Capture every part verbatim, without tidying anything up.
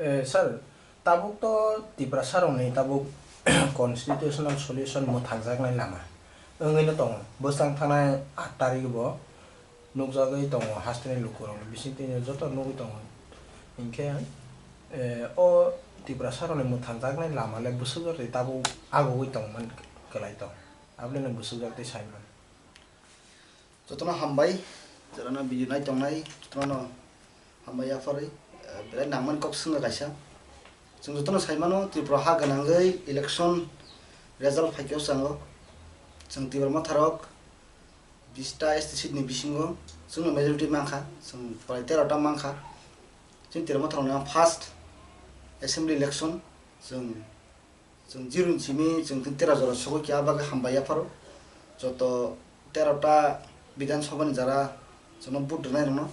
Eh, sir, tabuk to Tiprasa rokni tabuk constitutional solution mwthangjaknai lama wngwi no tongo. Bwsang thangnai aat tarikh bo nukjagwi tongo, hasteni lukurokni bisingtwi joto nugwi tongo. Hinkhe, eh, o Tiprasa rokni mwthangjaknai lama le bwswk jora tabuk agugwi tongmani kwlai tong. Aboni bwswk jora tei saiman. Jotono hambai, jorano video nai tongnai, jotono hambai yapharwi, eh, belai nangmani kok swngkha kaisa. Chwng jotono saimano, Tripura ha gwnangwi election result phaikhe o chango. Chwng Tipra Motharok bista S T seat ni bisingo chwngno majority mankha, chwng prai tero ta mankha. Chini Tipra Motharokni ang first assembly election, chwng Chwng zero ni simi chwng tera jora sogwi khe, ah bagwi hambai yapharo. Joto tero ta Bidhan Sabha ni jara chwngno vote rwnai rokno.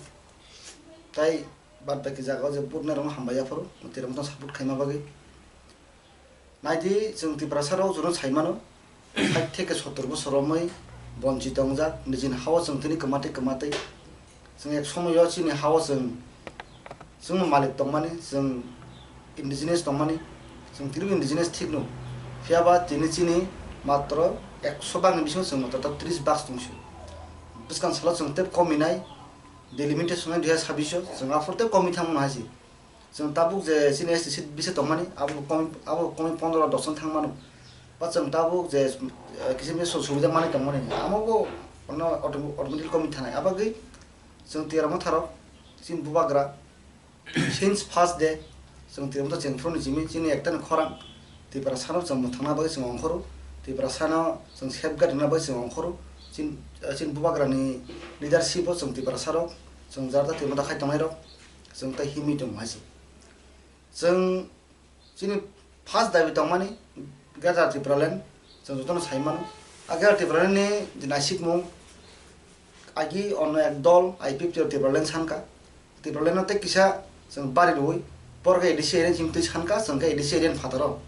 Tai bad baki jaga o je vote rwnai rokno hambai yapharo. Tera motong support khaima bagwi. Naidi chwng Tiprasa rok jono sai mano. Sait theke sottor bosor romwi bonchito wngjak. Nijini ha o chwng tini kwmatwi kwmatwi. Chwng ek somoyo chini ha-o chwng, chwngno malik tongmani, chwng indigenous tongmani, chwng twibo indigenous thikno. Phiya ba tini chini matro ekso bhagni bisingo chwng matro tris bhag tongsi. Bwskang salo chwng tei kominai, delimitation nai dui hazar sabbish o chwng aphuru tei komi thangmano hai se. Chwng tabuk je chini S T seat bisa tongmani, abo komi, abo komi pondro dos jon thangmano. Ba chwng tabuk je, eh, kisim kisim subida manwi tongmani, amo bo ono auto-, automatic komi thanai. Abagwi chwng Tipra Motharok, chini bubagra, since first day, chwng Tipra Mothar chengphuru ni simi, chini ekta ni khorang, Tiprasano chwng mwthangna bagwi chwng ongkhoro, Tiprasano chwng safeguard rwna bagwi chwng ongkhoro, chin-, eh, chini bubagrani leadership o chwng Tiprasarok, chwng jata Tipra Motha khai tongnairok, chwng tai himwi tongo hai se. Chwng chini first dabi tongmani Greater Tipraland, chwng jotono sai mano. A Greater Tipraland ni je naisikmung, agi ono ek dol I P F T o Tipraland sanka. Tipraland no tei kisa chwng bari rwui, boro khe A D C area ni simi twi sanka, chwng khe A D C area ni phataro.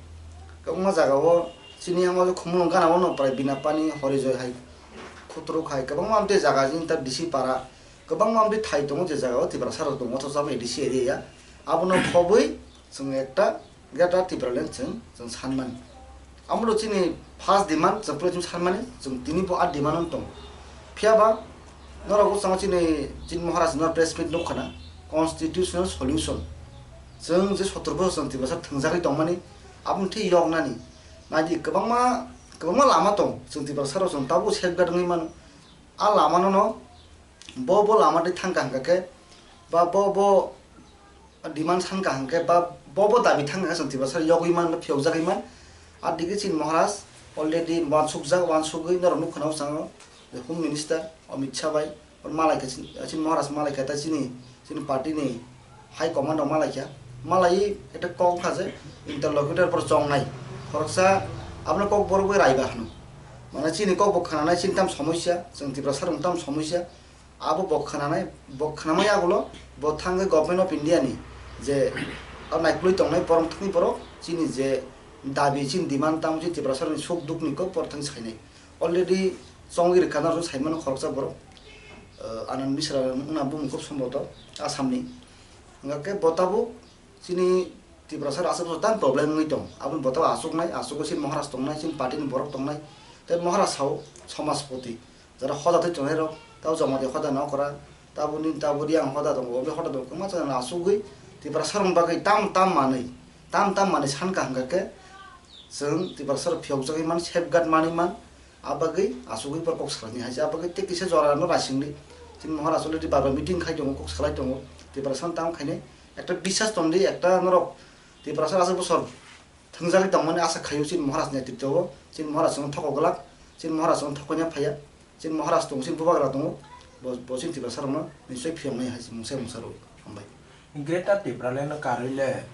Kwbangma jaga o chini yang o Khumulwng gana o no prai Binapani, Horijoy hai, Khutruk hai, kwbangma amtwi jaga chini ta D C para, kwbangma amtwi thai tongo je jaga o Tiprasa rok tongo, othocho abo A D C area ya. Abono khobwi chwng ekta Greater Tipraland chwng, chwng sanmani. Amoro chini first demand chwng pore chwng sanmani, chwng tini bo a demand wng tong. Phiya ba norok bwskango chini, chini Maharaj no press meet nukha na, constitutional solution. Chwng je sottor bosor chwng Tiprasa thwngjagwi tongmani, aboni thwi yoknani. Naidi kwbangma, kwbangma lama tong, chwng Tiprasa rok chwng tabuk safeguard wngwi mano. A lama no no bo, bo lama twi thangkha hwnkha khe, ba bo, bo demand sankha hwnkhe, ba bo, bo dabi thangkha khe chwng Tiprasa yogwi man, phiyokjagwi man. A digi chini Maharaj already wansukjak, wansugwi norok nukha na bwskango je Home Minister Amit Shah bai, malaikha chini, chini Maharaj malaikha ta chini, chini party ni High Command rok malaikha, malai ekta kok kha je interlocutor por chongnai, khoroksa abono kok borok bai raiba hwno. Mane chini kok bo khwnanai chini tam somosya, chwng Tiprasa rok tam somosya, abo bo khwnanai, bo khwnamai yagulo bo thangwi Government of India ni je abo naikolwi tongnai borok thangwi borok chini je dabi chini demand tamo chini Tiprasa rokni suk dukni kok borok thangwi sainai. Already chongwi rwkha norok saimano khoroksa borok, eh, Anand Mishra wngna bumung kub somboto Assam ni. Hwnkha khe bo tabuk chini Tiprasa rok aswk tang problem wngwi tong. Aboni bo tabuk aswknai, aswk chini Maharaj tongnai, chini party ni borok tongnai. Tei Maharaj sao Samajpati, jara hoda twi tongnai rok, tabo Jamatia hoda nokra, tabuni, taburi ang hoda tongo, obo hoda tongo, kwma chana aswkgwi Tiprasa rokni bagwi tam tam manwi, tam tam manwi sankha hwnkha khe, chwng Tiprasa rok phiyokjagwi man, safeguard manwi man, a bagwi asugwi borok kok salaini hai se, a bagwi tei kisa jora no naisingdi. Chini Maharaj already bar bar meeting khai tongo, kok salai tongo. Tiprasa no tamo khainai ekta biswas tongdi, ekta norok Tiprasa aswk bosor thwngjagwi tongmani asa khaio chini Maharaj netrito o. Chini Maharaj chwng thokok glak, chini Maharaj chwng thokoina phaiya, chini Maharaj tongo, chini bubagra tongo, bo, bo chini Tiprasa rokno nichoi phiyoknai hai se mungsa mungsa rw hambai. Greater Tipraland no karwi le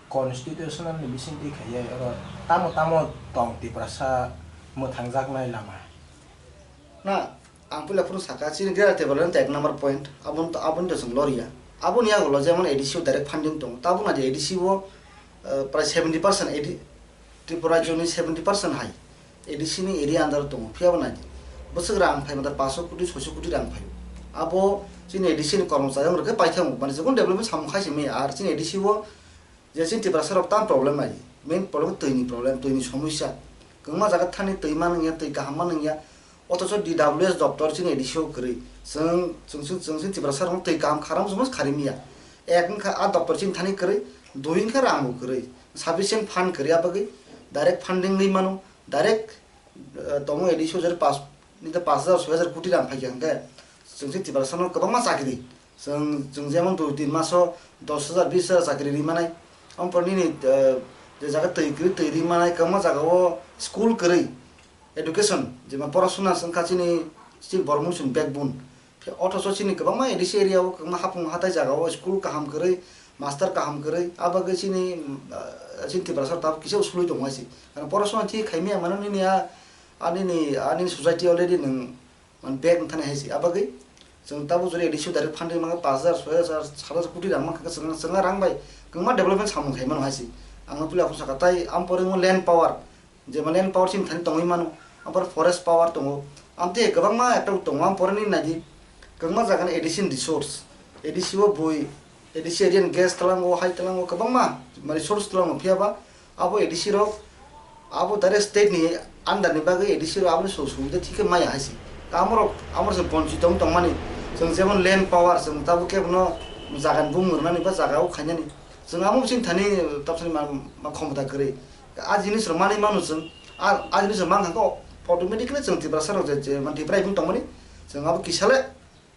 constitutional ni bisingtwi khaiya oro tamo tamo tong Tiprasa mwthangjaknai lama. Na, ang puila phuru saka, chini Greater Tipraland ta ek number point, aboni, aboni to chwng loriya. Aboni yagulo jemon A D C o direct funding tongo, tabuk na je A D C o, eh, prai seventy percent A D, Tripura rajyoni seventy percent hai A D C ni area under tongo, phiya bo nai di. Bwswk rang phai matar paanch koti, soi koti rang phai. Abo chini A D C ni kormochari rok khe paithago, mane jekon development samung khai simi, ar chini A D C o Je chini Tiprasa rok tam problem nai, main problem twi ni problem, twi ni somosya. Kwbangma jaga thani twi ma nangya, twi kaham ma nangya. Othocho D W S doptor chini A D C o kwrwi. Chwng, chwng, chwng, chwng chini Tiprasa rok twi kaham kharam chwng khari miya. Ek wngkha a doptor chini thani kwrwi, dui wngkha rang bo kwrwi. Sufficient fund kwrwi, a bagwi direct funding nwi mano, direct, eh, tongo A D C o jare pas, nini ta pas hajar, soi hajar koti rang phaikha hwnkhe, chwng se Tiprasa no kwbangma chakri, chwng, chwng jemon dui tin maso dos hajar, bis hajar chakri ri manai. Omo pore nini, eh, je jaga twi kwrwi twi ri manai, kwbangma jaga o school kwrwi, education, jema porasona wngkha chini, chini borok mung chwng backbone. Khe othocho chini kwbangma A D C area o, kwbangma hapung hatai jaga o school kaham kwrwi, master kaham kwrwi, a bagwi chini, ah, chini Tiprasa tabuk kisa usulwi tongo hai se. Karon porasona thik khaimya mano nini a, a nini, a nini society already nwng, man, back wngthani hai se. A bagwi chwng tabuk jodi A D C o direct funding mangkha pash hajar, soi hajar, sat hajar koti rang mankha, chwng, chwng a rang bai kwbangma development samung khai mano hai se. Ang no puila phung sakha tai, am pore wngkha land power. Jemon land power chini thani tongwi mano, ampore forest power tongo, amtwi kwbangma ekta tongo, ampore nini naidi, kwbangma jaga ni A D C ni resource, A D C o bui, A D C area ni gas tlango, hai tlango, kwbangma resource tlango, phiya ba abo A D C rok abo direct state ni under ni bagwi A D C rok aboni sujog subida thik khe maya hai se. Amorok, amorok se bonchito wng tongmani, chwng jemon land power, chwng tabuk khe bono jaga ni bumung rwnani ba jaga o khainani, chwng amo chini thani tabsani ma, ma khomota kwrwi. A jinis rok manwi mano chwng, a, a jinis rok mankha khe automatically chwng Tiprasa rok je, je, mane Tipra ebong tongmani chwng abo kisa le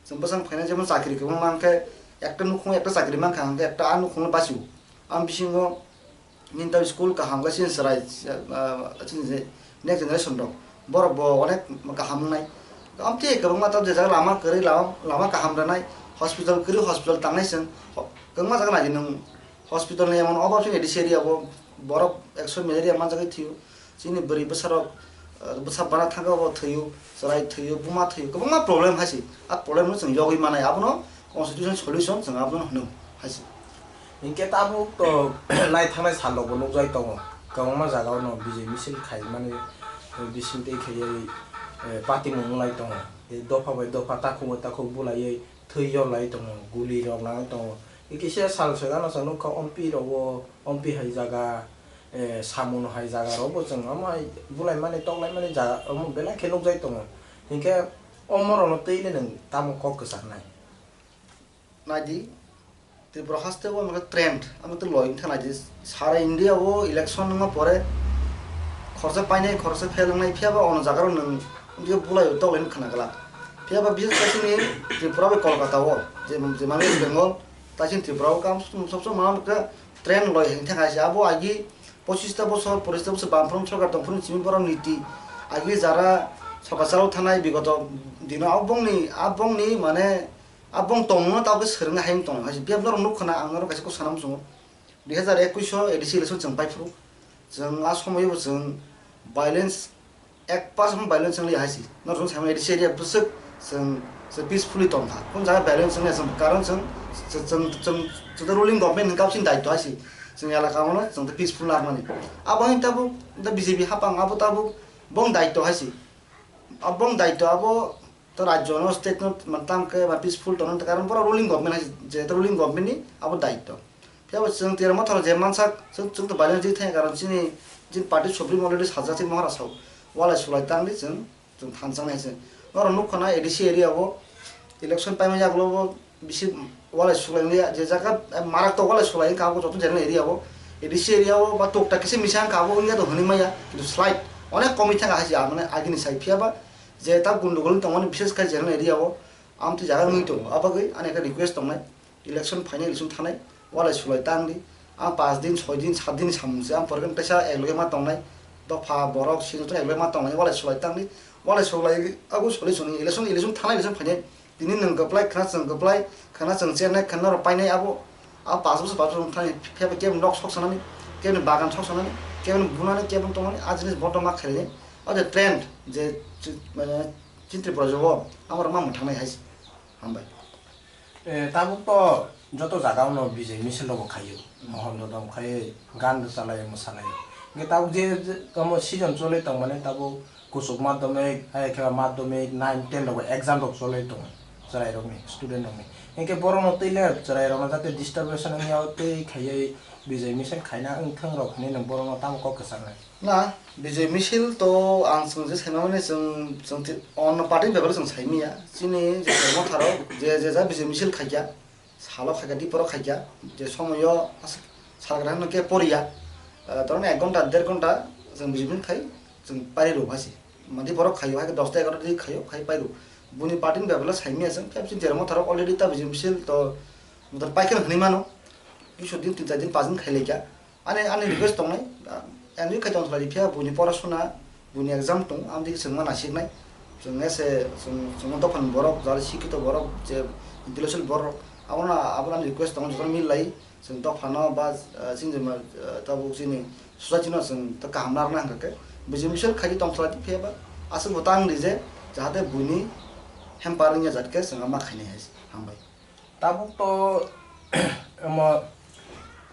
chwng bwsang phaina jemon chakri kwbang mankhe ekta nukhung ekta chakri mankha hwnkhe ekta a nukhung no basio. Ang bisingo nini ta school kaham khe chini chwrai, ah, chini je next generation rok borok bo onek kaham wngnai. Amtwi kwbangma ta je jaga lama kwrwi lama, lama kaham rwnai, hospital kwrwi hospital tangnai chwng kwbangma jaga naidi nwng. Hospital ni emon obab chini A D C area o borok ekso malaria manjagwi thwio. Chini bwrwi bwsarok, eh, bwsa bana thangkha bo thwio, chwrai thwio, buma thwio, kwbangma problem hai se. A problem no chwng yogwi manai, abono constitution solution chwng abono hwno hai se. Hinkhe tabuk to lai thangnai sal rok bo nukjai tongo. Kwbangma jaga o no bijai misil khaimani bising twi khaiwi, eh, patimung wnglai tongo. Tei dopha bai dopha takhuk bai takhuk bulaiwi thwi yorlai tongo, guli rok nangwi tongo. Kisa sal se gana chwng nukha, M P rok o, M P hai jaga, eh, samung hai jaga rok bo chwng omo hai bulai mani, toklai mani jaga omo belai khe nukjai tongo. Hinkhe omo rok no twi le nwng tamo kok kwchang nai? Naidi, Tripura haste o omo khe trend, omo twi loi wngkha naidi. Sara India o election wngma pore khoroksa painai, khoroksa fail wngnai, phiya ba ono jaga rok nwng bulai toklai wngkha na glak. Phiya ba bises khe chini Tripura bai Kolkata o, je, je mani West Bengal, ta chini Tripura o kam sob sob mano khe trend loi hing thang hai se. Abo agi pochista bosor, pochista bosor Bamfront sorkar tong phuru chini borok niti agi jara sorkar chalo thanai bigoto dino abo bongni, abo bongni mane abo bong tongmungno tabuk swrwngna hai wng tong hai se. Phiya norok nukha na, ang norok kaisa kok sana muchungo. Dui hazar ekush o A D C election chwng pai phuru, chwng a somoio bo chwng violence ek percent violence wng liya hai se. Norok chwng saimano A D C area bwswk chwng, chwng peacefully tong kha. Kung jaga violence wng liya chwng, karon chwng, chwng, chwng, chwng, chwng ruling government ni kau chini daityo hai se. Chwng elaka o no chwng tei peaceful nang mani. Abo hai tabuk da B J P hapang abo tabuk bong daityo hai se. Abo bong daityo abo to rajyo no, state no, man, tam khe ma peaceful tong nang, karon boro ruling government hai se, je ruling government ni abo daityo. Phiya bo chwng Tira Mothalo je mansak, chwng, chwng to violence di thang, karon chini, chini party supremo already sajak, chini Maharaj sao walai sulai tang di chwng, chwng thansa nai se. Norok nukha na A D C area o election paima yagulo bo bisi walai sulai liya, je jaga, eh, marak to walai sulai wngkha abo joto general area o, A D C area o ba tukta kisa misa wngkha abo wngya to hwnwi maya, kintu slight onek komwi thangkha hai se, ah, mane agini sai. Phiya ba je ta gundugul wng tongmani bises khai general area o, amtwi jaga wngwi tongo, abagwi ani ekta request tongnai. Election phainai, election thanai, walai sulai tang di. Ang pas din, soi din, sat din samung se, ang pore khe teisa ek loge ma tongnai. Dopha, borok, sini joto ek loge ma tongnai, walai sulai tang di. Walai sulai, abo solution ni election, election thanai, election phainai. Tini nwng kwplai, khna chwng kwplai, khna chwng chernai, khna rok painai abo. A pas bosor, pas bosor thani, phiya ba kebo nok sok sanani, kebo bagan sok sanani, kebo bunani, kebo tongmani, a jinis boto ma khainai. O je trend, je, je, eh, chini Tripura o, amar ma mwthangnai hai se. Hambai. Eh, tabuk to joto jaga o no bijai misil rok bo khaio. Mm. Mohon dodom khai, gan rwchalai, mwsalai. Hingke tabuk je, je, omo season choli tongmani tabuk kuchuk madhyamik, hai khe madhyamik nine, ten rok exam rok choli tongo. Chwrai rokni, student rokni. Hinkhe borokno twi le chwrairokno jate disturbance wngya twi khaiwi Bijay misil khaina wngthang rok hinwi nwng borokno tamo kok kwcharnai? Na, Bijay misil to ang chwng je saimani chwng, chwng ti-, on party ni bebele chwng saimanya. Chini je Motharo je, je ja Bijay misil khaikya, salo khaikya, diporo khaikya, je somoyo as-, salgrano khe poriya, ah, toroni ek ghonta, der ghonta chwng Bijay misil khai, chwng pari rw hasi. Madi borok khaio, hai khe dosta egarota di khaio, khai pairo. Buini party ni bebele saimanya chwng, phiya chini Tera Motharo already ta Bijay misil to motor paikhe hinwi mano. Kisu din, tin char din, panch din khai laikha. Ani, ani request tongnai, ah, enjoy khai tong thwlai di phiya buini porasuna, buini exam tong, amtwi chwng ma nasiknai. Chwng ese, chwng, chwng dophani borok, jara sikhito borok, je intellectual borok, abono, abono ani request tongo, jotono mil lai, chwng dophano ba, ah, chini je ma, ah, tabuk chini society no chwng ta kaham narwkna hwnkha khe, Bijay misil khai di tong thwlai di phiya ba, aswk bo tang di je, jahate buini hamper wngya jat khe chwng ma khainai hai se. Hambai. Tabuk to omo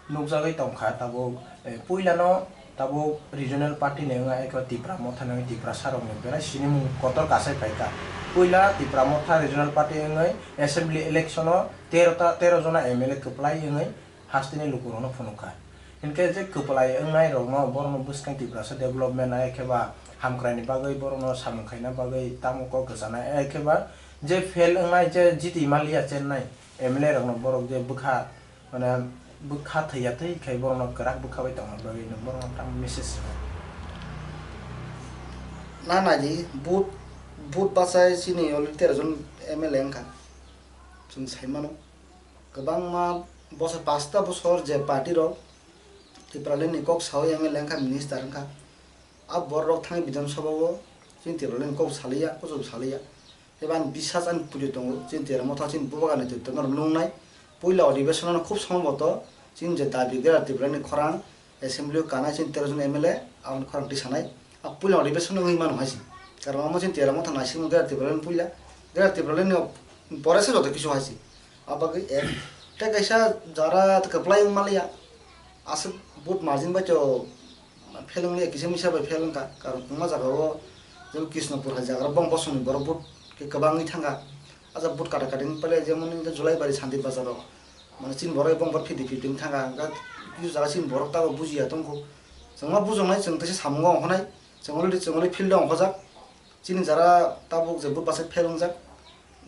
nukjagwi tongkha, tabuk, eh, puilano tabuk regional party ni wngkha eko Tipra Motha ni, Tipra sarokni belai sinimung kotor kasai phaikha. Puila Tipra Motha regional party wngwi assembly election o tero ta, tero jona M L A kwplai wngwi hasteni lukurokno phunukha. Hinkhe je kwplai wngnai rokno, borokno bwskang Tiprasa development, ai khe ba hamkraini bagwi, borokno samung khaina bagwi tamo kok kwchanai, ai khe ba je fail wngnai, je jiti maliya chennai M L A rokno, borok je bwkha, mane, bwkha thwiya thwi khai borokno kwrak bwkha bai tongna bagwi nwng borokno tamo message rwnai? Na naidi, vote, vote bachai chini already tero jon M L A wngkha, chwng sai mano. Kwbangma bosor, pasta bosor je party rok Tipraland ni kok sawi M L A wngkha, minister wngkha, a borok rok thangwi Bidhan Sabha o chini Tipraland ni kok saliya, kuchuk saliya. Eba ani bisas ani puri tongo, chini Tera Motha chini bubagra ni twtwk no nungnai. Puila odhibeshon no khub somboto chini je dabi Greater Tipraland ni khorang, Assembly o kanai chini tero jon M L A, aboni khorang twi sanai. A puila odhibeshon wngwi mano hai se. Karon omo chini Tera Motha naisingmo Greater Tipraland puila. Greater Tipraland ni pore se joto kisu hai se. A bagwi ek. Tei kaisa jara kwplai wng maliya. Aswk vote margin bai to fail wng liya, kisa misa bai fail wngkha. Karon kwbangma jaga o jemon Krishnapur hai jaga rok bong bosongni borok vote khe kwbangwi thangkha. A jaga vote kata kati wng pale jemon Julaibari Santir Bazar o. Mane chini borok bong bor fifty fifty wng thangkha, hwnkhe kisa jaga chini borok tabok bujiya tongkho. Chwng ma bujaknai, chwng teisa samungo ongkhonai, chwng already, chwng already field o ongkhojak. Chini jara tabuk je vote bachai fail wngjak,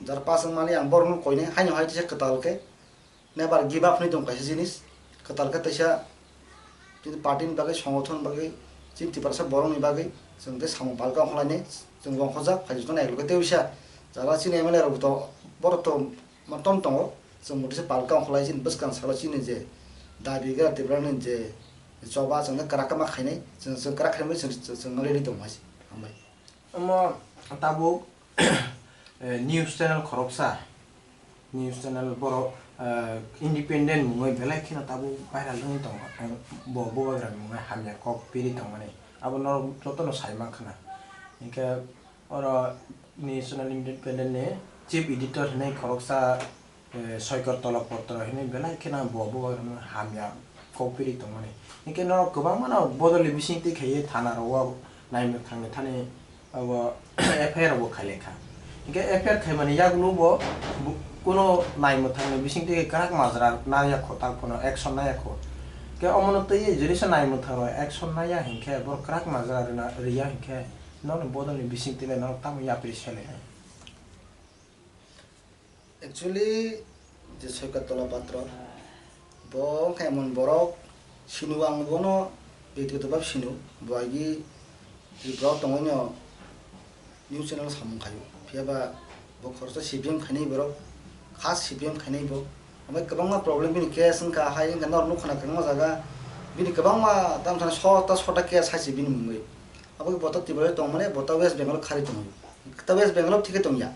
jara pass wngmani ang borokno koinai, haino hai teisa kwtal khe never give up hinwi tong kaisa jinis, kwtal khe teisa chini party ni bagwi, songothon ni bagwi, chini Tiprasa borokni bagwi chwng tei samung palka ongkhorlainai, chwng ongkhorjak, phai jotono ekloge tei bisa jara chini M L A rok to, borok to ma tom tongo, chwng bo teisa palka ongkholai chini bwskang salo chini je dabi Greater Tipraland ni je choba chwng khe kwrak khe ma khainai, chwng, chwng kwrak khainai chwng, chwng, chwng ready tong hai se. Hambai. Omo tabuk, eh, news channel khoroksa, news channel borok, eh, independent mungwi belai kheno tabuk viral wngwi tongo, eh, bo bubagra mungwi hamya kok piri tongmani abo norok jotono sai mankha na. Hinkhe oro National Independent ni chief editor hinwi khoroksa, eh, Soikor Tolopotro hinwi belai kheno bo bubagrano hamya kok piri tongmani. Hinkhe norok kwbangmano bodolni bisingtwi khaiwi thana rogo naimwthangni thani abo F I R bo khailaikha. Hinkhe F I R khaimani yagulo bo bu-, kuno naimwthangni bisingtwi kwrak majra nangya kho, tak phano action nangya kho. Hinkhe omono twiwi jodi se naimwthang rok action nangya hinkhe borok kwrak majra rwna, rwya hinkhe nono bodolni bisingtwi le norok tamo yapri se lainai? Actually, je Soikor Tolopatro, bo wngkha emon borok, sinu ang bono bektigoto bhabe sinu, bo agi Tripura o tongwino news channel samung khaio. Phiya ba bo khoroksa C P M khainai borok, khas C P M khainai bo. Omo kwbangma problem bini case wngkha, hai wngkha norok nukha na kwbangma jaga, bini kwbangma tamo thani sota sota case hai se bini mungwi. Abo bo ta Tripura o tongmani, bo ta West Bengal o kharwi tongo. Ta West Bengal o thike tongya.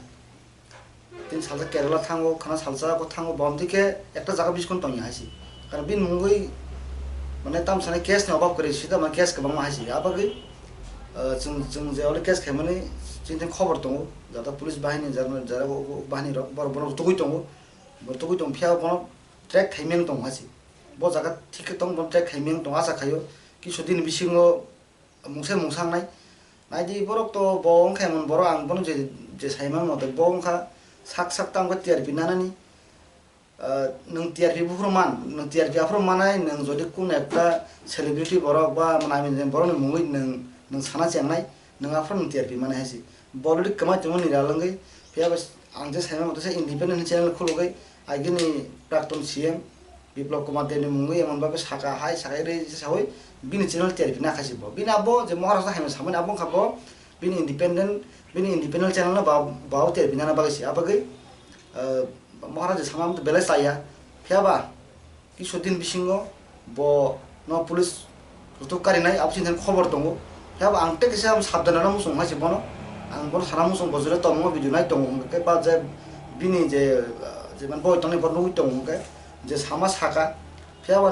Tini salsa Kerala thango, khana salsa bo thango, bo amtwi khe ekta jaga biskon tongya hai se. Karon bini mungwi, mane, tam sani case ni obab kwrwi, sida mane case kwbangma hai se. Abagwi, ah, chwng, chwng je oro case khaimani, chini thani khobor tongo, jata police bahini, jara, jara o, o bahini rok, borok bono rutugwi tongo, bo rutugwi tong phiya bono track khaimani tongo hai se. Bo jaga thik khe tong, bono track khaimani tongo, acha khaio, kisu dini bisingo, mungsa mungsa wngnai. Naidi borok to bo wngkha emon borok, ang bono je, je saimang mote bo wngkha sak sak ta wngkha T R P nanani. Ah, nwng T R P buphuru man, nwng T R P aphuru manai, nwng jodi kun ekta celebrity borok ba manai borokni mungwi nwng, nwng sana chengnai, nwng aphuru nwng T R P manai hai se. Bolodi kwmai tongmani ralangwi, phiya ba ang je saimano tesa independent channel khulugwi, agini prakton C M Biplab Kumar Debni mungwi emon babe saka hai, sakai rwi sawi, bini channel T R P nakha se bo. Bini abo je Maharaj haino samani abo wngkha bo, bini independent, bini independent channel no ba, ba T R P nana bagwi se. Abagwi, ah, Maharaj je sama belai chaya. Phiya ba, Kisa din bisingo bo no police rutuk karinai, abo chini khobor tongo. Phiya bo ang tei kisa sabdana no muchung hai se bono. Ang bono sana muchung bo jora tongo, video nai tongo hwnkhe ba je bini je, je man boi tongnai bo nugwi tongo hwnkhe je sama saka. Phiya bo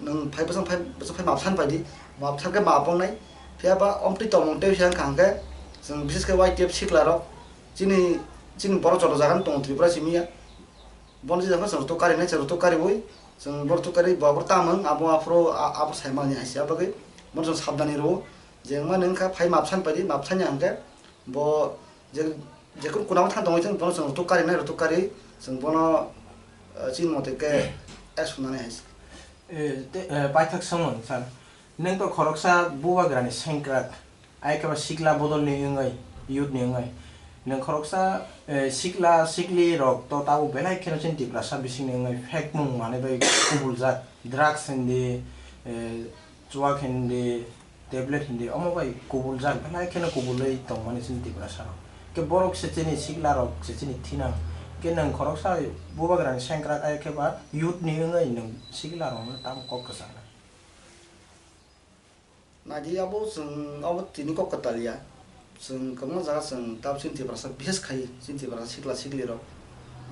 nwng phai bwsang phai, bwsang phai map san pai di. Map san khe map wngnai. Phiya ba omtwi tongmung tei wngkha hwnkhe chwng bises khe Y T F sikla rok chini, chini borok joto jaga no tongo Tripura simi ya. Bono jesa phano chwng rutuk karinai, chwng rutuk kariwi, chwng bo rutuk kariwi bo aphuru tamung, abo aphuru, a-, aphuru saimani hai se, abagwi bono chwng sabdani rwo, je wngmani wngkha phai map san paidi, map sanya hwnkhe bo je, jekunu kunamo thang tongwi chwng bono chwng rutuk karinai, rutuk kariwi chwng bono, eh, chini mote khe action nanai hai se. Eh, te, eh, paithak samung sir, nwng to khoroksa bubagrani sengkrak, ai khe ba sikla bodolni wngwi, youth ni wngwi. Nwng khoroksa, eh, sikla sikli rok to tabuk belai kheno chini Tiprasa bisingni wngwi fake mung manwi bai kubuljak, drugs hindi, eh, chuak hindi, tablet hindi, omo bai kubuljak, belai kheno kubulwi tongmani chini Tiprasa rok. Khe borok se chini sikla rok se chini thinang. Khe nwng khoroksa bubagrani sengkrak ai khe ba youth ni wngwi nwng sikla rokno tamo kok kwchangnai. Naidi abo chwng abo tini kok kwtal ya. Chwng kwbangma jaga chwng tabuk chini Tiprasa bises khai chini Tiprasa sikla sikli rok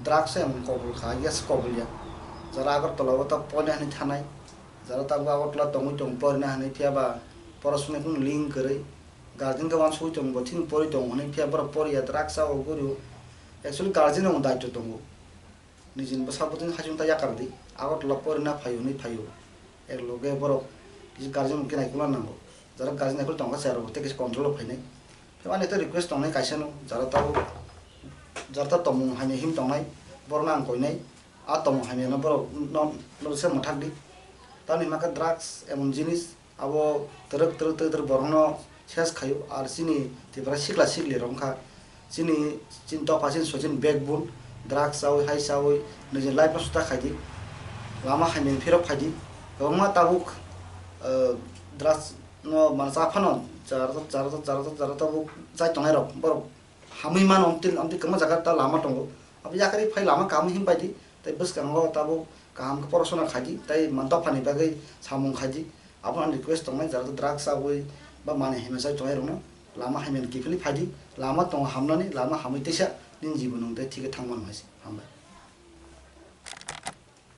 drugs se emon kobol kha, yes kobol ya. Jara Agartala o ta poina hinwi thanai, jara tabuk Agartala tongwi tong porina hinwi phiya ba porasona kheno link kwrwi guardian khe uansugwi tong bo thini pori tong hinwi phiya borok pori ya drugs o guri o. Actually guardian no daityo tongo. Nijini bwsa bwtwini hachung ta yakar di, Agartala porina phaio hinwi phaio. Ek loge borok kisa guardian khe naikolna nango. Jara guardian naikol tongkha chwrai rok tei kisa control o phainai. Phiya ani ta request tongnai kaisa no, jara tabuk, jara ta tongmung hamya him tongnai, borok no ang koinai, a tongmung hamya no borok no, no se mwthak di. Tamni hwnba khe drugs emon jinis, abo twrwk twrwk twrwk twrwk borokno ses khaio, ar chini Tripura sikla sikli rok wngkha chini, chini dopha chini soi chini backbone, drugs chawi hai chawi nijini life no suda khaidi, lama hamya ni phirok phaidi, kwbangma tabuk, eh, drugs no mane cha phano chara chara chara chara tabuk chai tongnai rok borok hamwi mano, amtwi, amtwi kwbangma jaga ta lama tongo. Abo yakarwi phai lama kaham him paidi, tei bwskango tabuk kaham khe porosona khaidi, tei man dophani bagwi samung khaidi. Abono ani request tongnai, jara drugs chawi ba manwi hamya chai tongnai rokno lama hamya ni kiphilwi phaidi, lama tongo hamnani, lama hamwi teisa nini jibon nwng tei thikhe thang mano hai se. Hambai.